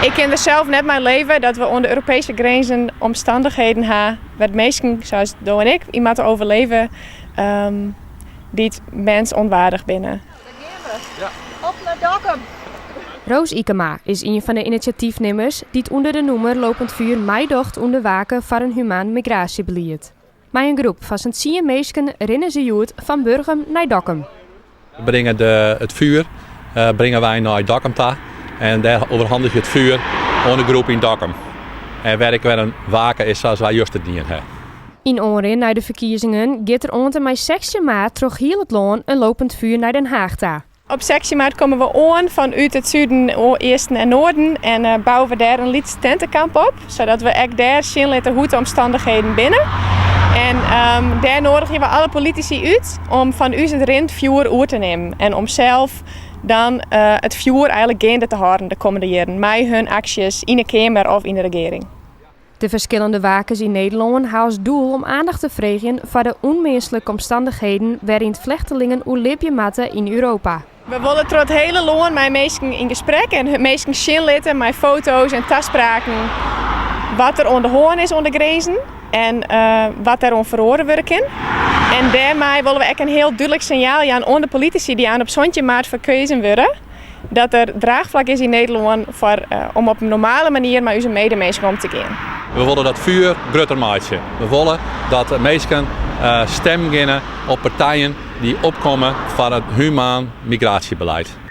Ik kin der sels net mei leve dat we oan de Europeeske grinzen omstannichheden ha wêr't minsken sa as do en ik yn moatte overleve dy't mensonwaardig binne. Dêr gean we. Op nei Dokkum! Roos Ykema is ien fan de inisjatyfnimmers dy't ûnder de nûmer Lopend Vuur meidocht oan de wake foar in humaan migraasjebelied. Mei in groep fan sa'n tsien minsken rinne se hjoed fan Burgum nei Dokkum. We bringe de, it fjoer bringe wy nei Dokkum ta en dêr oerhandigje it fjoer oan de groep yn Dokkum. En wêr ek wer in wake is sa as wy juster dien ha. Yn oanrin nei de ferkiezingen giet der oant en mei 16 maart troch hiel it lân in lopend fjoer nei Den Haag ta. Op 16 maart komme we oan fanút it suden, easten en noarden en bouwe we dêr in lyts tentekamp op, sadat we ek dêr sjen litte hoe't de omstannichheden binne. En dêr noadigje we alle politisy út om fan ús it rintfjoer oer te nimmen en om sels dan it fjoer eigenlik geande te hâlden de kommende jierren mei hun aksjes yn 'e Keamer of yn de regearing. De ferskillende wakes yn Nederlân ha as doel om aandacht te freegjen foar de ûnminsklike omstannichheden wêryn't flechtelingen oerlibje moatte yn Europa. We wolle troch it hiele lân mei minsken yn gesprek en minsken sjen litte mei foto's en taspraken wat der oan de hân is oan de grinzen en wat dêroan feroare wurde kin. En dêrmei wolle we ek in hiel dúdlik sinjaal jaan oan de politisy dy't aan op 17 maart ferkeazen wurde, dat der draachflak is yn Nederlân foar om op in normale manier mei ús medeminsken om te gean. We wolle dat fjoer grutter meitsje. We wolle dat de minsken stimmen geane op partijen dy't opkomme foar it humaan migraasjebeleid.